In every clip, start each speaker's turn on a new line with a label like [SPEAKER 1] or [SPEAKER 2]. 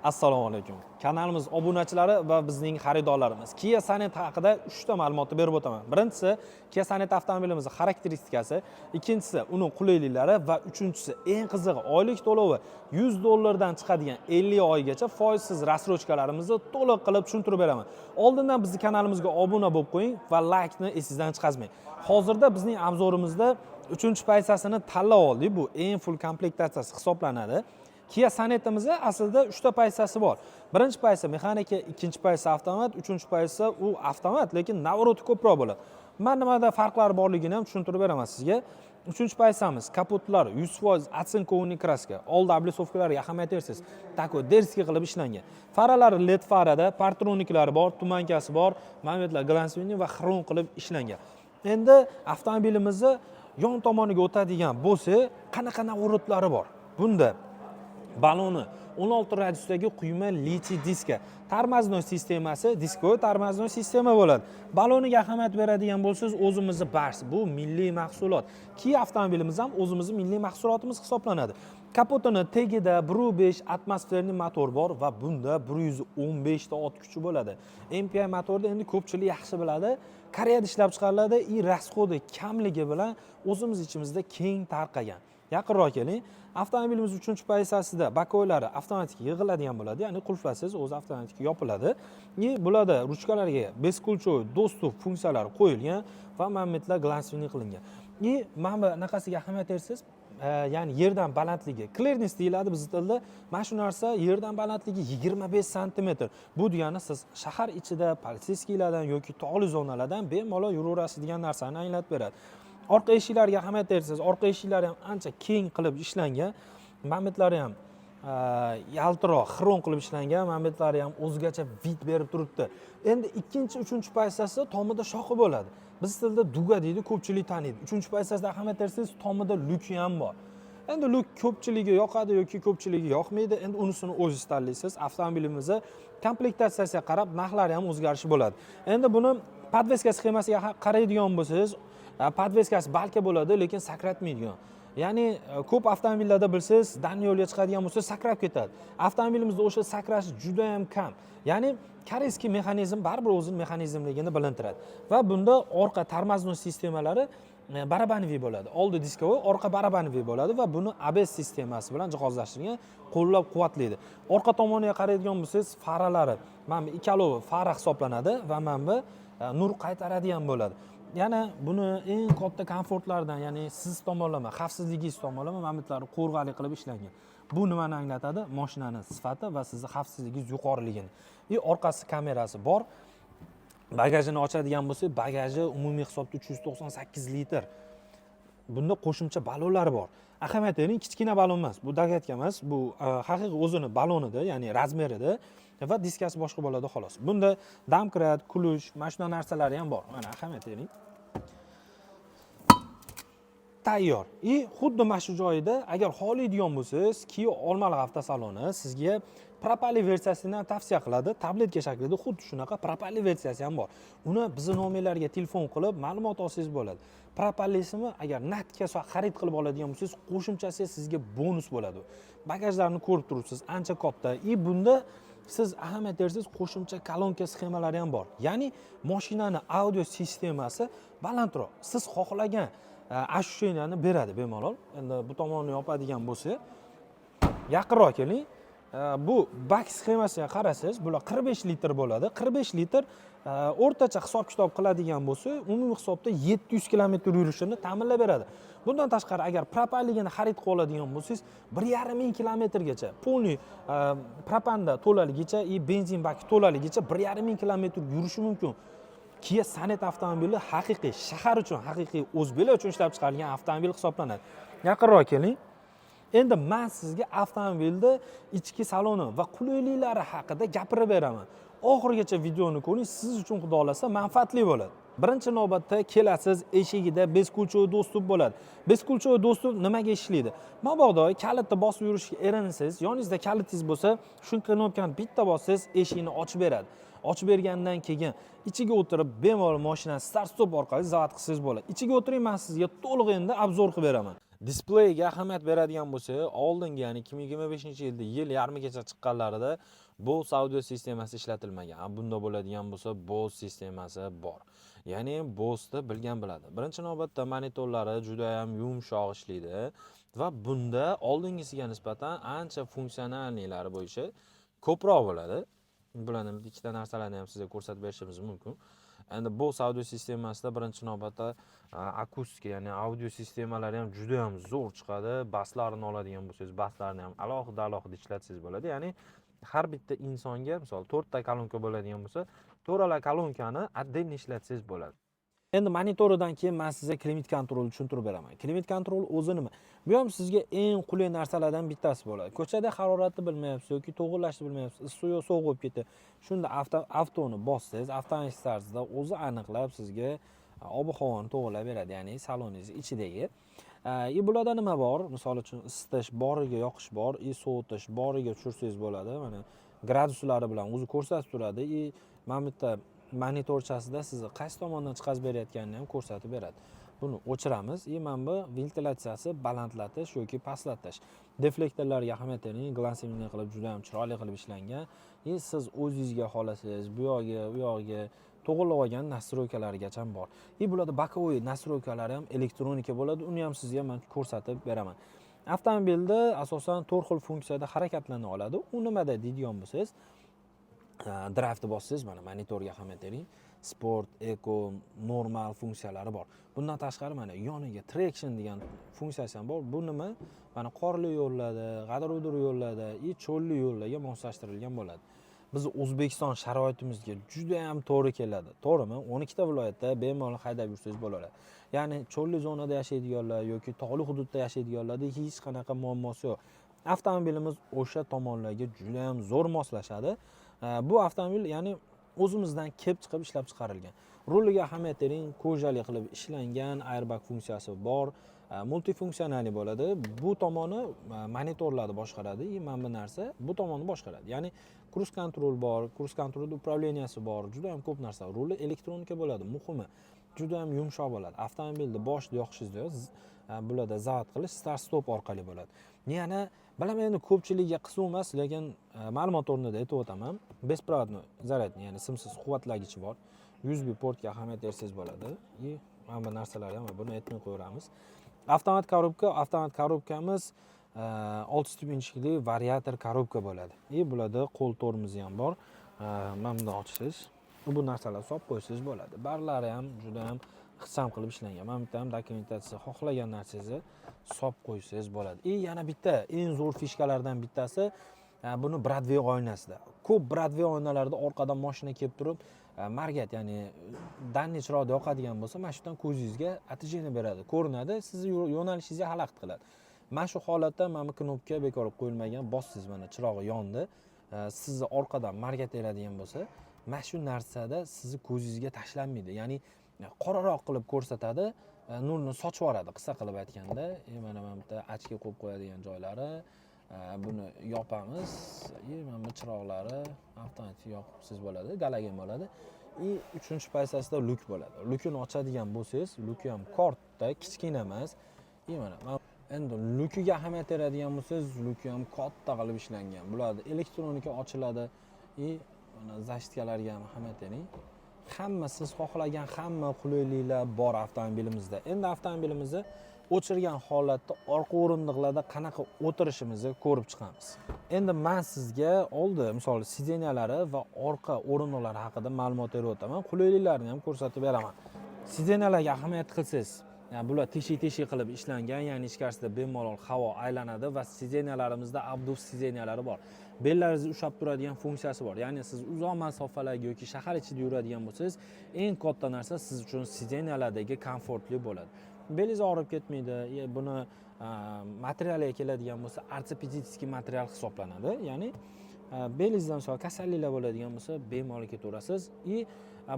[SPEAKER 1] Assalomu alaykum, kanalimiz obunachilari va bizning xaridorlarimiz. Kia Sonet haqida uchta ma'lumotni berib o'taman. Birinchisi, Kia Sonet avtomobilimizni xarakteristikasi, ikkinchisi, uni qulayliklari va uchinchisi, eng qizig'i, oylik to'lovi 100 dollardan chiqadigan 50 oygacha foizsiz рассрочка larimizni to'liq qilib tushuntirib beraman. Oldindan bizni kanalimizga obuna bo'lib qo'ying va laykni esingizdan chiqazmang. Hozirda bizning обзор imizda uchinchi pozitsiyasini tanlab oldik. Bu eng full komplektatsiyasi hisoblanadi. Kia Sonetimizni aslida uchta pozitsiyasi bor. Birinchi pozitsiya mexanika, ikkinchi pozitsiya avtomat, uchinchi pozitsiya u avtomat, lekin наворот i ko'proq bo'ladi. Man nimada farqlari borligini ham tushuntirib beraman sizga. Uchinchi pozitsiyamiz kapotlar 100% оцинкованный краска. Oldi облицовка larga ahamiyat bersangiz, такой дерзкий qilib ishlangan. Faralari LED farada, парктроник lari bor, туманка si bor, momentlar глянцевый va xrom qilib ishlangan. Endi avtomobilimizni yon tomoniga o'tadigan bo'lsak, qanaqa наворот lari bor? Bunda baloni 16 radiusdagi quyma литый diska, тормозной sistemasi дисковый тормозной sistema bo'ladi. Baloniga ahamiyat beradigan bo'lsangiz, o'zimizni Bars, bu milliy mahsulot. Kia avtomobilimiz ham o'zimizni milliy mahsulotimiz hisoblanadi. Kapotini tagida 1.5 атмосферный motor bor va bunda 115 ta ot kuchi bo'ladi. MPI motorni endi ko'pchilik yaxshi biladi. Koreyada ishlab chiqariladi и расход i kamligi bilan o'zimiz ichimizda keng tarqagan. Yaqinroq keling. Avtomobilimiz uchinchi pozitsiyasida боковой lari avtomatik yig'iladigan bo'ladi, ya'ni qulflasiz o'zi avtomatik yopiladi. И bularda ruchkalarga бесключевой доступ funksiyalari qo'yilgan va momentlar глянцевый qilingan. И mana bu anaqasiga ahamiyat bersangiz, ya'ni yerdan balandligi, клиренс deyiladi bizni tilda, mana shu narsa, yerdan balandligi 25 santimetr. Bu degani siz shahar ichida полицейский lardan yoki tog'li zonalardan bemalol yuraverasiz degan narsani anglatib beradi. Orqa eshiklarga ahamiyat bersangiz, orqa eshiklari ham ancha keng qilib ishlangan, momentlari ham yaltiroq xrom qilib ishlangan, momentlari ham o'zgacha вид berib turibdi. Endi ikkinchi, uchinchi pozitsiyasi tomida shoxi bo'ladi. Biz tilda дуга deydi, ko'pchilik taniydi. Uchinchi pozitsiyasida ahamiyat bersangiz, tomida lyuki ham bor. Endi lyuk ko'pchiligiga yoqadi yoki ko'pchiligiga yoqmaydi, endi unisini o'zingiz tanlaysiz. Avtomobilimizni komplektatsiyasiga qarab narxlari ham o'zgarishi bo'ladi. Endi buni подвеска sxemasiga qaraydigan bo'lsangiz, подвеска si balka bo'ladi, lekin sakratmaydigan. Ya'ni ko'p avtomobillarda, bilsangiz, дальний yo'lga chiqadigan bo'lsa, sakrab ketadi. Avtomobilimizda o'sha sakrash juda yam kam, ya'ni корейский mexanizm baribir o'zini mexanizmligini bilintiradi. Va bunda orqa тормозной sistemalari барабановый bo'ladi. Oldi дисковой, orqa барабановый bo'ladi va buni ABS sistemasi bilan jihozlashtirilgan, qo'llab quvvatlaydi. Orqa tomoniga qaraydigan bo'lsangiz, faralari mana bu ikkalovi fara hisoblanadi va mana bu nur qaytaradigan bo'ladi. Yana buni eng katta komfortlaridan, ya'ni siz tomonlama, xavfsizligingiz tomonlama momentlari qo'rg'ali qilib ishlangan. Bu nimani anglatadi? Moshinani sifati va sizni xavfsizligingiz yuqoriligini. И orqasi kamerasi bor. Bagajini ochadigan bo'lsak, bagaji umumiy hisobda 398 litr. Bunda qo'shimcha ballonlar bor. Ahamiyat bering, kichkina ballon emas bu, догадка emas bu, haqiqiy o'zini ballonida, ya'ni razmerida va diskasi boshqa bo'ladi, xolos. Bunda домкрат, ключ, mana shunaqa narsalari ham bor. Mana, ahamiyat bering, tayyor. И xuddi mana shu joyida, agar xohlaydigan bo'lsangiz, Kia Olmaliq avtosaloni sizga propali versiyasini ham tavsiya qiladi. Tabletka shaklida xuddi shunaqa propali versiyasi ham bor. Uni bizni nomerlarga telefon qilib ma'lumot olsangiz bo'ladi. Propalisini agar natga xarid qilib oladigan bo'lsangiz, qo'shimchasi sizga bonus bo'ladi. Bagajlarni ko'rib turibsiz, ancha katta. И bunda siz ahamiyat bersangiz, qo'shimcha kolonka sxemalari ham bor, ya'ni moshinani audio sistemasi balandroq, siz xohlagan ощущения ni beradi bemalol. Endi bu tomonni yopadigan bo'lsak, yaqinroq keling. Bu bak sxemasiga qarasangiz, bular 45 litr bo'ladi. 45 litr, o'rtacha hisob kitob qiladigan bo'lsa, umumiy hisobda 700 kilometr yurishini ta'minlab beradi. Bundan tashqari, agar propanligini xarid qilib oladigan bo'lsangiz, 1,5 ming kilometrgacha, полный propanda to'laligicha и benzin baki to'laligicha 1,5 ming kilometr yurishi mumkin. Kia Sonet avtomobili haqiqiy shahar uchun, haqiqiy o'zbeklar uchun ishlab chiqarilgan avtomobil hisoblanadi. Yaqinroq keling. Endi man sizga avtomobilni ichki saloni va qulayliklari haqida gapirib beraman. Oxirigacha videoni ko'ring, siz uchun, xudo xohlasa, manfaatli bo'ladi. Birinchi navbatda kelasiz, eshigida бесключевой доступ bo'ladi. Бесключевой доступ nimaga ishlaydi? Mabodo kalitni bosib yurishga erinsangiz, yoningizda kalitingiz bo'lsa, shu knopkani bitta bossangiz, eshikni ochib beradi. Ochib bergandan keyin ichiga o'tirib, bemalol mashinani start stop orqali zavod qilsangiz bo'ladi. Ichiga o'tiring, man sizga to'liq endi обзор qilib beraman. Displeyga ahamiyat beradigan bo'lsak, oldingi, ya'ni 2025 yilda yil yarmigacha chiqqanlarida Bose audio sistemasi ishlatilmagan. Bunda bo'ladigan bo'lsa, Bose sistemasi bor. Ya'ni Boseni bilgan biladi. Birinchi navbatda monitorlari juda ham yumshoq ishlaydi va bunda oldingisiga nisbatan ancha функциональный lari bo'yicha ko'proq bo'ladi. Bularni ikkita narsalarni ham sizga ko'rsatib berishimiz mumkin. Endi Bose audio sistemasida birinchi navbatda akustika, ya'ni audio sistemalari ham juda ham zo'r chiqadi. Baslarini oladigan bo'lsangiz, baslarini ham alohida alohida ishlatsangiz bo'ladi. Ya'ni har bitta insonga, misol, to'rtta kolonka bo'ladigan bo'lsa, to'rala kolonkani отдельно ishlatsangiz bo'ladi. Endi monitoridan keyin man sizga климат-контроль tushuntirib beraman. Климат-контроль o'zi nima? Bu ham sizga eng qulay narsalardan bittasi bo'ladi. Ko'chada haroratni bilmayapsiz yoki to'g'irlashni bilmayapsiz, issiq yo sovuq bo'lib ketdi. Shunda avtoni bossangiz, avtomatik tarzda o'zi aniqlab sizga ob havoni to'g'irlab beradi, ya'ni saloningiz ichidagi. И bularda nima bor? Misol uchun, isitish boriga yoqish bor, и sovutish boriga tushirsangiz bo'ladi. Mana, graduslari bilan o'zi ko'rsatib turadi и mana bu yerda monitorchasida sizni qaysi tomondan chiqazib berayotganini ham ko'rsatib beradi. Buni o'chiramiz и mana bu ventilyatsiyasi balandlatish yoki pastlatish. Deflektorlarga ahamiyat bering, глянцевый qilib, juda ham chiroyli qilib ishlangan. И siz o'zingizga xohlasangiz bu yog'iga, u yog'iga to'g'irlab olgan настройка larigacha bor. И bularda боковой настройка lari ham elektronika bo'ladi, uni ham sizga man ko'rsatib beraman. Avtomobilda asosan to'rt xil funksiyada harakatlana oladi. U nimada deydigan bo'lsangiz, drive bossangiz, mana, monitorga ahamiyat bering, sport, eko, normal funksiyalari bor. Bundan tashqari, mana, yoniga traction degan funksiyasi ham bor. Bu nima? Mana, qorli yo'llarda, g'adir budir yo'llarda и cho'lli yo'llarga moslashtirilgan bo'ladi. Bizni O'zbekiston sharoitimizga juda ham to'g'ri keladi, to'g'rimi? 12 ta viloyatda bemalol haydab yursangiz bo'ladi. Ya'ni cho'lli zonada yashaydiganlar yoki tog'li hududda yashaydiganlarda hech qanaqa muammosi yo'q. Avtomobilimiz o'sha tomonlarga juda ham zo'r moslashadi. Bu avtomobil, ya'ni o'zimizdan kelib chiqib ishlab chiqarilgan. Ruliga ahamiyat bering, кожа li qilib ishlangan, airbag funksiyasi bor, мультифункциональный bo'ladi. Bu tomoni monitorlarni boshqaradi и mana bu narsa bu tomonni boshqaradi. Ya'ni круиз-контроль bor, круиз-контроль управления si bor, juda ham ko'p narsa. Ruli elektronika bo'ladi, muhimi, juda ham yumshoq bo'ladi. Avtomobilni boshida yoqishingizda bularda zavod qilish start stop orqali bo'ladi. Yana bilaman, endi ko'pchilikka qiziq emas, lekin ma'lumot o'rnida aytib o'taman: беспроводной зарядный, ya'ni simsiz quvvatlagichi bor. USB portga ahamiyat bersangiz bo'ladi. И mana bu narsalar ham, buni aytmay qo'yaveramiz. Avtomat korobka, avtomat korobkamiz olti ступенчатый вариатор korobka bo'ladi. И bularda qo'l tormozi ham bor. Mana bundan ochsangiz, bu narsalarni solib qo'ysangiz bo'ladi. Barlari ham juda ham ixcham qilib ishlangan. Mana bu yerda ham dokumentatsiya, xohlagan narsangizni solib qo'ysangiz bo'ladi. И yana bitta eng zo'r фишка lardan bittasi buni Bradway oynasida. Ko'p Bradway oynalarda orqadan mashina kelib turib моргать, ya'ni дальний chiroqni yoqadigan bo'lsa, mana shu yerdan ko'zingizga отражение beradi, ko'rinadi, sizni yo'nalishingizga xalaqit qiladi. Mana shu holatda mana bu knopka bekor qo'yilmagan. Bossangiz, mana, chirog'i yondi. Sizni orqadan моргать beradigan bo'lsa, mana shu narsada sizni ko'zingizga tashlanmaydi, ya'ni qoraroq qilib ko'rsatadi, nurni sochib yuboradi, qisqa qilib aytganda. Mana bu yerda очки qo'yib qo'yadigan joylari, buni yopamiz. И mana bu chiroqlari avtomatik yoqib bo'ladi, galogen bo'ladi. И uchinchi pozitsiyasida lyuk bo'ladi. Lyukini ochadigan bo'lsangiz, lyuki ham katta, kichkina emas. И mana endi lyukiga ahamiyat beradigan bo'lsangiz, lyuki ham katta qilib ishlangan. Bularda elektronika ochiladi. И mana защита larga ham ahamiyat bering. Hamma siz xohlagan hamma qulayliklar bor avtomobilimizda. Endi avtomobilimizni o'chirgan holatda orqa o'rindiqlarda qanaqa o'tirishimizni ko'rib chiqamiz. Endi man sizga oldi, misol, сиденья lari va orqa o'rindiqlar haqida ma'lumot berib o'taman, qulayliklarni ham ko'rsatib beraman. Сиденья larga ahamiyat qilsangiz, ya'ni bular teshik teshik qilib ishlangan, ya'ni ichkarisida bemalol havo aylanadi va сиденья larimizda обдув сиденья lari bor, bellaringizni ushlab turadigan funksiyasi bor. Ya'ni siz uzoq masofalarga yoki shahar ichida yuradigan bo'lsangiz, eng katta narsa siz uchun сиденья lardagi komfortli bo'ladi, belingiz og'rib ketmaydi. Buni materialiga keladigan bo'lsa, ортопедический material hisoblanadi. Ya'ni belingizda, misol, kasalliklar bo'ladigan bo'lsa, bemalol ketaverasiz. И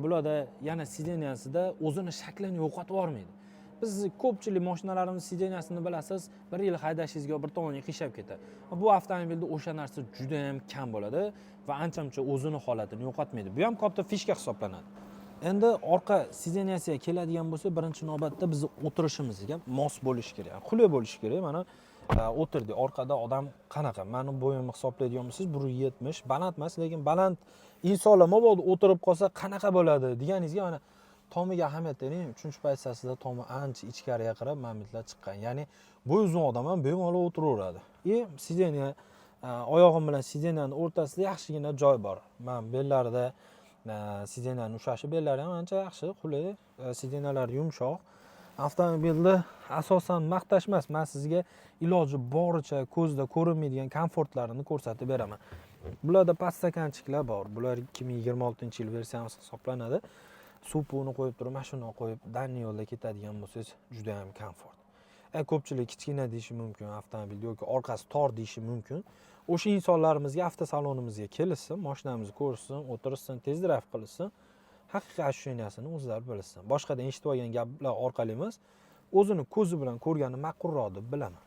[SPEAKER 1] bularda yana сиденья sida o'zini shaklini yo'qotib yubormaydi. Biz ko'pchilik mashinalarimiz сиденья sini bilasiz, bir yil haydashingizga bir tomonga qiyshayib ketadi. Bu avtomobilda o'sha narsa juda yam kam bo'ladi va ancha muncha o'zini holatini yo'qotmaydi. Bu ham katta фишка hisoblanadi. Endi orqa сиденья siga keladigan bo'lsak, birinchi navbatda bizni o'tirishimizga mos bo'lishi kerak, qulay bo'lishi kerak. Mana o'tirdik, orqada odam qanaqa, mani bo'yimni hisoblaydigan bo'lsangiz, 170, baland emas, lekin baland insonlar mabodo o'tirib qolsa qanaqa bo'ladi deganingizga, mana tomiga ahamiyat bering. Uchinchi pozitsiyasida tomi ancha ichkariga qarab momentlar chiqqan, ya'ni bo'yi uzun odam ham bemalol o'tiraveradi. И сиденье, oyog'im bilan сиденья ni o'rtasida yaxshigina joy bor. Man bellarida сиденья ni ushlashi, bellari ham ancha yaxshi, qulay, сиденья lar yumshoq. Avtomobilni asosan maqtash emas, man sizga iloji boricha ko'zda ko'rinmaydigan komfortlarini ko'rsatib beraman. Bularda подстаканчик lar bor, bular 2026 yil versiyasi hisoblanadi. Suv puvni qo'yib turib, mana shuni qo'yib дальний yo'lda ketadigan bo'lsangiz, juda ham komfort. Ko'pchilik kichkina deyishi mumkin avtomobil yoki orqasi tor deyishi mumkin. O'sha insonlarimizga avtosalonimizga kelishsin, mashinamizni ko'rishsin, o'tirishsin, test drive qilishsin, haqiqiy ощущения sini o'zlari bilishsin. Boshqadan eshitib olgan gaplar orqali emas, o'zini ko'zi bilan ko'rgani ma'qulroq deb bilaman.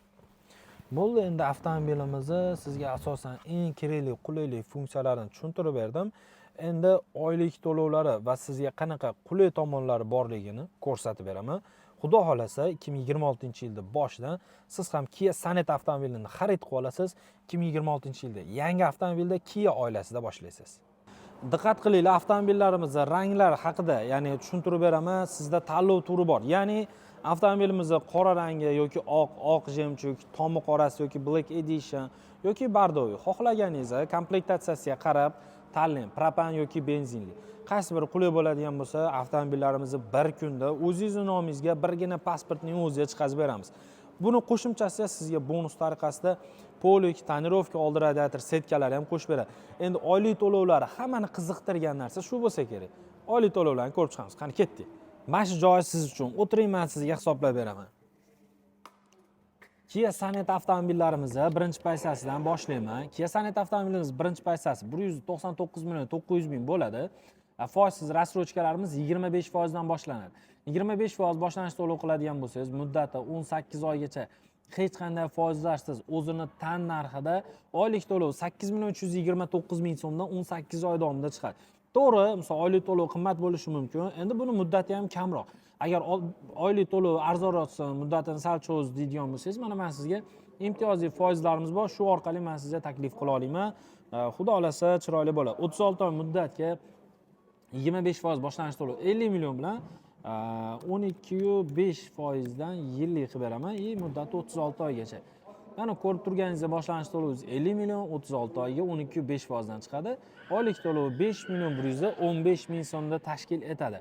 [SPEAKER 1] Bo'ldi, endi avtomobilimizni sizga asosan eng kerakli qulaylik funksiyalarini tushuntirib berdim. Endi oylik to'lovlari va sizga qanaqa qulay tomonlari borligini ko'rsatib beraman. Xudo xohlasa, 2026 yilda boshidan siz ham Kia Sonet avtomobilini xarid qilib olasiz. 2026 yilda yangi avtomobilda Kia oilasida boshlaysiz. Diqqat qilinglar, avtomobillarimizni ranglari haqida, ya'ni tushuntirib beraman. Sizda tanlov turi bor, ya'ni avtomobilimizni qora rangi yoki oq, oq жемчуг, tomi qorasi yoki Black Edition yoki бордовый, xohlaganingizni komplektatsiyasiga qarab tanlang, propan yoki benzinli, qaysi biri qulay bo'ladigan bo'lsa, avtomobillarimizni bir kunda o'zingizni nomingizga birgina pasportning o'ziga chiqazib beramiz. Buni qo'shimchasi sizga bonus tariqasida полик, тонировка, oldi radiator сетка lari ham qo'shib beradi. Endi oylik to'lovlari, hammani qiziqtirgan narsa shu bo'lsa kerak. Oylik to'lovlarni ko'rib chiqamiz. Qani, ketdik. Mana shu joyi siz uchun, o'tiring, man sizga hisoblab beraman. Kia Sonet avtomobillarimizni birinchi pozitsiyasidan boshlayman. Kia Sonet avtomobilimiz birinchi pozitsiyasi 199 900 000 bo'ladi. Foizsiz рассрочка larimiz 25%dan boshlanadi. 25% boshlanish to'lov qiladigan bo'lsangiz, muddati 18 oygacha hech qanday foizlarsiz, o'zini tan narxida oylik to'lov 8 million 329 ming so'mdan 18 oy davomida chiqadi. To'g'ri, misol, oylik to'lov qimmat bo'lishi mumkin. Endi buni muddati ham kamroq. Agar oylik to'lov arzonroq tushsin, muddatini sal cho'z deydigan bo'lsangiz, mana man sizga imtiyozli foizlarimiz bor, shu orqali man sizga taklif qila olaman. Xudo xohlasa, chiroyli bo'ladi. 36 oy muddatga 25% boshlanish to'lov 50 million bilan 12,5%dan yillik qilib beraman и muddati 36 oygacha. Mana ko'rib turganingizdek, boshlanish to'lovingiz 50 million, 36 oyga 12,5%dan chiqadi. Oylik to'lovi 5 million 115 ming so'mda tashkil etadi.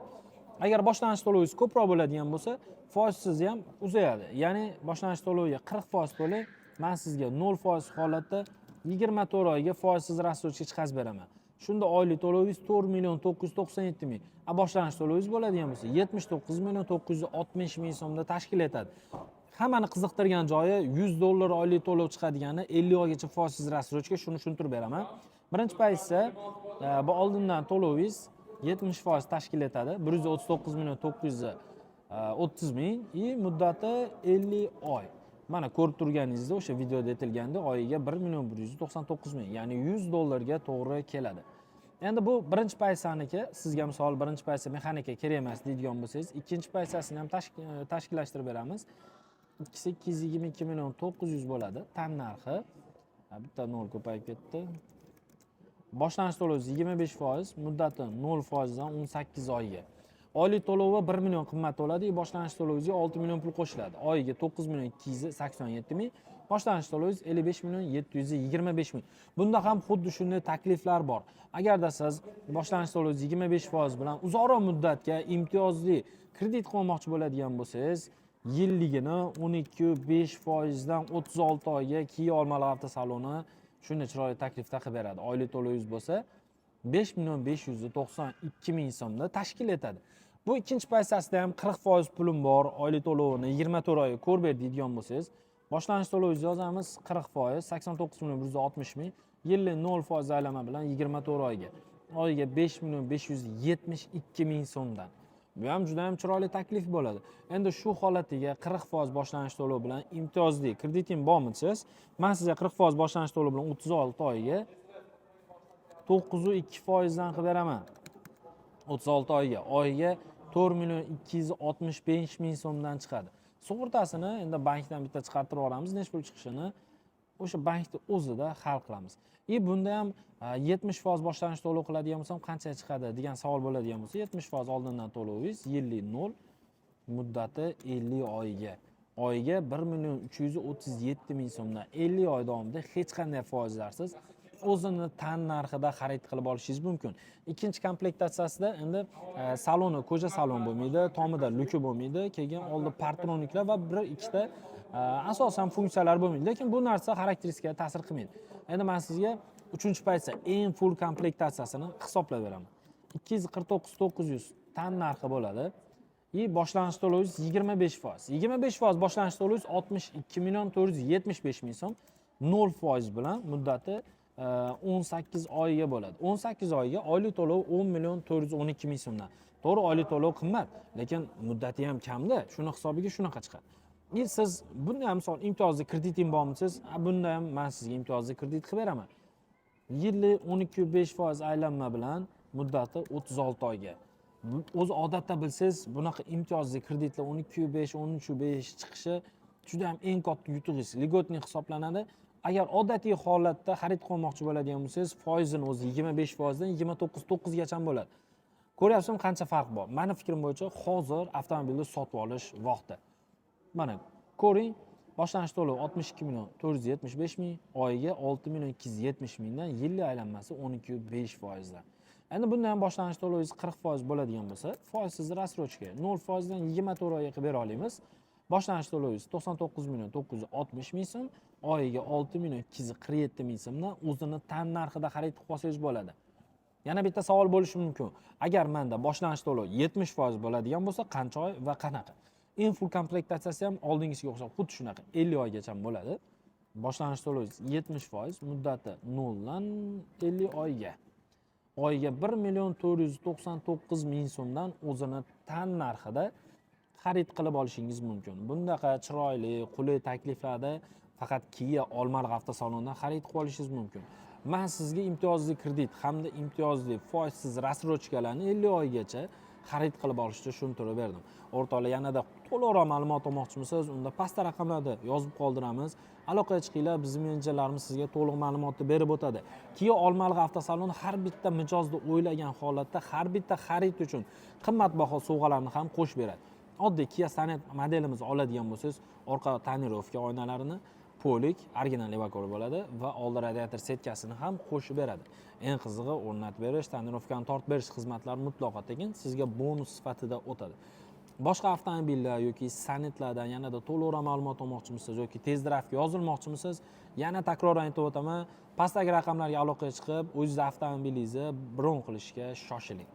[SPEAKER 1] Agar boshlanish to'lovingiz ko'proq bo'ladigan bo'lsa, foizsiz ham uzayadi. Ya'ni boshlanish to'loviga 40% to'lang, man sizga 0% holatda 24 oyga foizsiz рассрочка chiqazib beraman. Shunda oylik to'lovingiz 4 million 997 ming. A boshlanish to'lovingiz bo'ladigan bo'lsa, 79 million 960 ming so'mda tashkil etadi. Hammani qiziqtirgan joyi 100 dollar oylik to'lov chiqadigani 50 oygacha foizsiz рассрочка, shuni tushuntirib beraman. Birinchi pozitsiyasi, bu oldindan to'lovingiz 70% tashkil etadi. 139 million 930 ming и muddati 50 oy. Mana ko'rib turganingizdek, o'sha videoda aytilgandek, oyiga 1 million 199 ming, ya'ni 100 dollarga to'g'ri keladi. Endi bu birinchi pozitsiyaniki, sizga misol birinchi pozitsiya mexanika kerak emas deydigan bo'lsangiz, ikkinchi pozitsiyasini ham tashkillashtirib beramiz. Ikkisi 222 million 900 bo'ladi tan narxi. Ha, bitta nol ko'payib ketdi. Boshlanish to'lovi 25%, muddati 0%dan 18 oyga. Oylik to'lovi 1 million qimmat bo'ladi, boshlanish to'lovingizga 6 million pul qo'shiladi. Oyiga 9 million 287 ming, boshlanish to'lovingiz 55 million 725 ming. Bunda ham xuddi shunday takliflar bor. Agarda siz boshlanish to'lovingiz 25% bilan uzoqroq muddatga imtiyozli kredit qilmoqchi bo'ladigan bo'lsangiz, yilligini 12,5 foizdan 36 oyga Kia Olmaliq avtosaloni shunday chiroyli taklifda qilib beradi. Oylik to'lovingiz bo'lsa 5 million 592 ming so'mda tashkil etadi. Bu ikkinchi pozitsiyasida ham 40% pulim bor, oylik to'lovini 24 oyga ko'rib ber deydigan bo'lsangiz, boshlanish to'lovingizni yozamiz 40%, 89 million 160 ming, yillik 0% aylanma bilan 24 oyga. Oyiga 5 million 572 ming so'mdan. Bu ham juda ham chiroyli taklif bo'ladi. Endi shu holatiga 40% boshlanish to'lov bilan imtiyozli krediting bormi desangiz, man sizga 40% boshlanish to'lov bilan 36 oyga 9,2 foizdan qilib beraman. 36 oyga, oyiga 4 265 ming so'mdan chiqadi. Sug'urtasini endi bankdan bitta chiqartirib yuboramiz, nechi pul chiqishini o'sha bankni o'zida hal qilamiz. И bunda ham 70% boshlang'ich to'lov qiladigan bo'lsam, qancha chiqadi degan savol bo'ladigan bo'lsa, 70% oldindan to'lovingiz, yillik 0, muddati 50 oyga, oyiga 1 337 ming so'mdan 50 oy davomida hech qanday foizlarsiz o'zini tan narxida xarid qilib olishingiz mumkin. Ikkinchi komplektatsiyasida endi saloni кожа salon bo'lmaydi, tomida люк i bo'lmaydi, keyin oldi парктроник lar va bir ikkita asosan funksiyalar bo'lmaydi, lekin bu narsa xarakteristikaga ta'sir qilmaydi. Endi man sizga uchinchi pozitsiya, eng full komplektatsiyasini hisoblab beraman. 249 900 tan narxi bo'ladi и boshlang'ich to'lovingiz 25%. 25% boshlang'ich to'lovingiz 62 475 ming so'm, 0% bilan, muddati 18 oyga bo'ladi. 18 oyga oylik to'lov 10 412 ming so'mdan. To'g'ri, oylik to'lov qimmat, lekin muddati ham kamda, shuni hisobiga shunaqa chiqadi. И siz bunda ham, misol, imtiyozli krediting bormi siz, bunda ham man sizga imtiyozli kredit qilib beraman. Yillik 12,5% aylanma bilan, muddati 36 oyga. O'zi odatda bilsangiz, bunaqa imtiyozli kreditlar 12,5, 13,5 chiqishi juda ham eng katta yutug'ingiz, льготный hisoblanadi. Agar odatiy holatda xarid qilmoqchi bo'ladigan bo'lsangiz, foizini o'zi 25%dan 29,9gacha bo'ladi. Ko'ryapsizmi, qancha farq bor? Mani fikrim bo'yicha, hozir avtomobilni sotib olish vaqti. Mana ko'ring, boshlang'ich to'lov 62 475 ming, oyiga 6 270 mingdan, yillik aylanmasi 12,5%dan. Endi bunda ham boshlang'ich to'lovingiz 40% bo'ladigan bo'lsa, foizsiz рассрочка 0%dan 24 oyga qilib bera olamiz. Boshlang'ich to'lovingiz 99 960 ming so'm, oyiga 6 247 ming so'mdan o'zini tan narxida xarid qilib olsangiz bo'ladi. Yana bitta savol bo'lishi mumkin: agar manda boshlang'ich to'lov 70% bo'ladigan bo'lsa, qancha oy va qanaqa? Eng full komplektatsiyasi ham oldingisiga o'xshab xuddi shunaqa 50 oygacha bo'ladi. Boshlang'ich to'lovingiz 70%, muddati 0 dan 50 oyga, oyiga 1 499 ming so'mdan o'zini tan narxida xarid qilib olishingiz mumkin. Bundaqa chiroyli, qulay takliflarda faqat Kia Olmaliq avtosalonidan xarid qilib olishingiz mumkin. Man sizga imtiyozli kredit hamda imtiyozli foizsiz рассрочка larni 50 oygacha xarid qilib olishni tushuntirib berdim. O'rtoqlar, yanada to'liqroq ma'lumot olmoqchimisiz, unda pastda raqamlarda yozib qoldiramiz, aloqaga chiqinglar, bizni menejerlarimiz sizga to'liq ma'lumotni berib o'tadi. Kia Olmaliq avtosaloni har bitta mijozni o'ylagan holatda har bitta xarid uchun qimmatbaho sovg'alarni ham qo'shib beradi. Oddiy Kia Sonet modelimizni oladigan bo'lsangiz, orqa тонировка oynalarini, полик original Evacor bo'ladi va oldi radiator setkasini ham qo'shib beradi. Eng qizig'i, o'rnatib berish, тонировка ni tortib berish xizmatlari mutlaqo tekin, sizga bonus sifatida o'tadi. Boshqa avtomobillar yoki Sonetlardan yanada to'liqroq ma'lumot olmoqchimisiz yoki test drive'ga yozilmoqchimisiz, yana takroran aytib o'taman, pastdagi raqamlarga aloqaga chiqib, o'zingizni avtomobilingizni bron qilishga shoshiling.